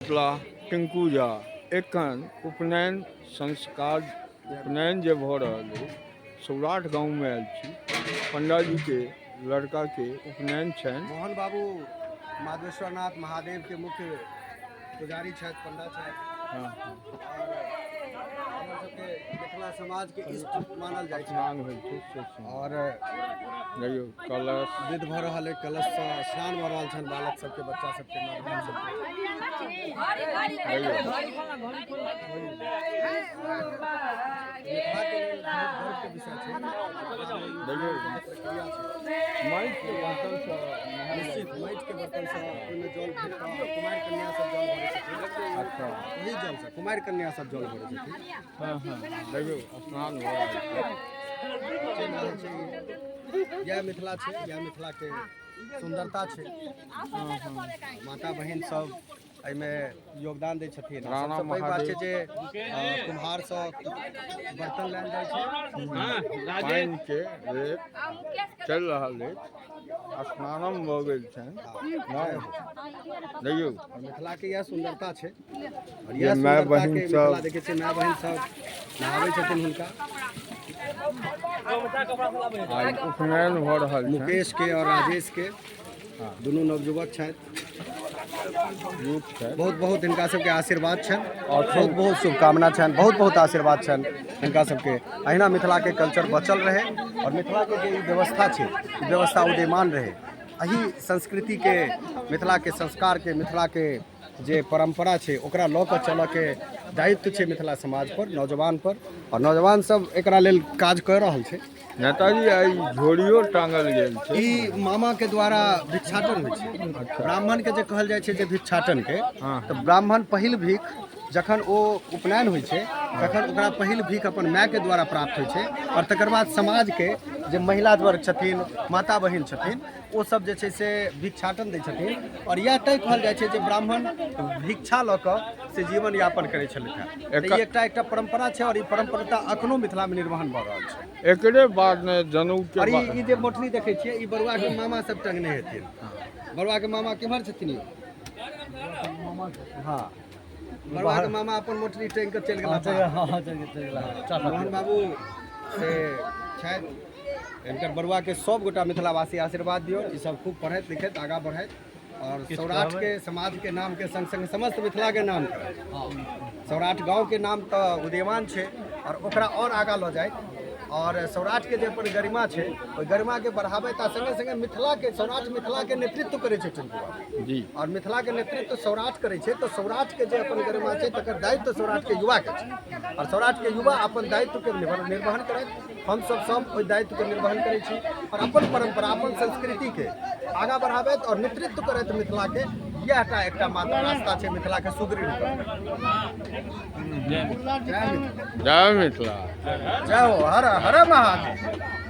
मिथिला टिंकू झा एखन उपनयन संस्कार उपनयन जे भऽ रहल अछि सौराठ गाँवमे आयल छी पंडाजीके लड़काके उपनयन छनि मोहन बाबू माधवेश्वरनाथ महादेव के मुख्य पुजारी छथि, पंडा छथि। और हमर सबके मिथिला समाज के इष्ट मानल जाइ छै। स्नान होइ छै से स्नान। और देखियौ कलश विध भऽ रहल है, कलश सँ स्नान भऽ रहल छनि बालक सबके, बच्चा सबके, नौजवान सबके। मिथिला के लेल बहुत गर्व के विषय छै। देखियौ प्रक्रिया छै माटिके बर्तनसँ निश्चित माटिके बर्तनसँ ओहिमे जल भरि कऽ कुमारि कन्या सब जल भरै छथिन। ओहि जलसँ कुमारि कन्या सब जल भरै छथिन। हँ हँ देखियौ स्नान भऽ रहल छै। चलि रहल छै। इएह मिथिला छै, इएह मिथिलाके सुन्दरता छै। माता बहिन सब एहिमे योगदान दै छथिन। आ राणा सबसँ पैघ बात छै महादेव। जे कुम्हारसँ बर्तन लायल जाइ छै। पानिके रेत चलि रहल अछि, स्नानम भऽ गेल छनि। जय हो। देखियौ और मिथिलाके इएह सुन्दरता छै और जे इएह माय सुन्दरता बहिन के सब- मिथिला देखै छियै, माय बहिन सब नहाबै छथिन हुनका। आइ उपनयन भऽ रहल छै। मुकेश के और राजेश के दुनू नवयुवक छथि, युवक छथि। बहुत बहुत हिनका सबके आशीर्वाद छनि और बहुत बहुत शुभकामना छनि, बहुत बहुत आशीर्वाद छनि हिनका सबके। अहिना मिथिलाके कल्चर बचल रहै और मिथिलाके जे ई व्यवस्था छै, ई व्यवस्था उदयमान रहै। एहि संस्कृतिके, मिथिलाके संस्कारके, मिथिलाके जे परम्परा छै ओकरा लऽ कऽ चलऽके दायित्व छै मिथिला समाज पर, नौजवान पर, और नौजवान सब एकरा लेल काज कऽ रहल छै। नेताजी, आइ झोरियो टांगल गेल छै। ई मामा के द्वारा भिक्षाटन होइ छै। ब्राह्मण के जे कहल जाइ छै जे भिक्षाटन के, तऽ ब्राह्मण पहिल भीख जखन ओ उपनयन होइ छै तखन ओकरा पहिल भीख अपन माय के द्वारा प्राप्त होइ छै। और तकर बाद समाज के जे महिला वर्ग छथिन, माता बहिन छथिन, ओ सब जे छै से भिक्षाटन दै छथिन। और इएह तय कहल जाइ छै जे ब्राह्मण भिक्षा लऽ कऽ से जीवन यापन करै छलथि हेँ। तऽ ई एकटा एकटा परम्परा छै और ई परम्परा अखनो मिथिलामे निर्वहन भऽ रहल छै। एकरे बाद ने जनउ के और ई जे मोटरी देखै छियै, ई बरुआ के मामा सब टंगने हेथिन। बरुआ के मामा केम्हर छथिन यौ? हँ, बरुआ के मामा अपन मोटरी टांगि कऽ चलि गेला। मोहन बाबू से छथि, हिनकर बरुआ के सब गोटा मिथिलावासी आशीर्वाद दियौ, ई सब खूब पढ़ैत लिखैत आगाँ बढ़ैत और सौराठ के समाज के नाम के संग संग समस्त मिथिला के नाम करैत। सौराठ गाँव के नाम तऽ उदयमान छै और ओकरा और आगाँ लऽ जाइत और सौराठ के जे अपन गरिमा छै ओहि गरिमा के बढ़ाबैत आ संगे संगे मिथिला के, सौराठ मिथिला के नेतृत्व करै छै टिंकू बाबू जी। और मिथिला के नेतृत्व सौराठ करै छै, तऽ सौराठ के जे अपन गरिमा छै तकर दायित्व सौराठ के युवा के छै और सौराठ के युवा अपन दायित्व के निर्वहन करैत, हम सब सब ओहि दायित्व के निर्वहन करै छी और अपन परंपरा, अपन संस्कृति के आगाँ बढ़ाबैत और नेतृत्व करैत मिथिला के, इएह टा एकटा मात्र रास्ता छै मिथिला के सुदृढ़ करैत। जय मिथिला। जय मिथिला। जय हो, हर हर महादेव।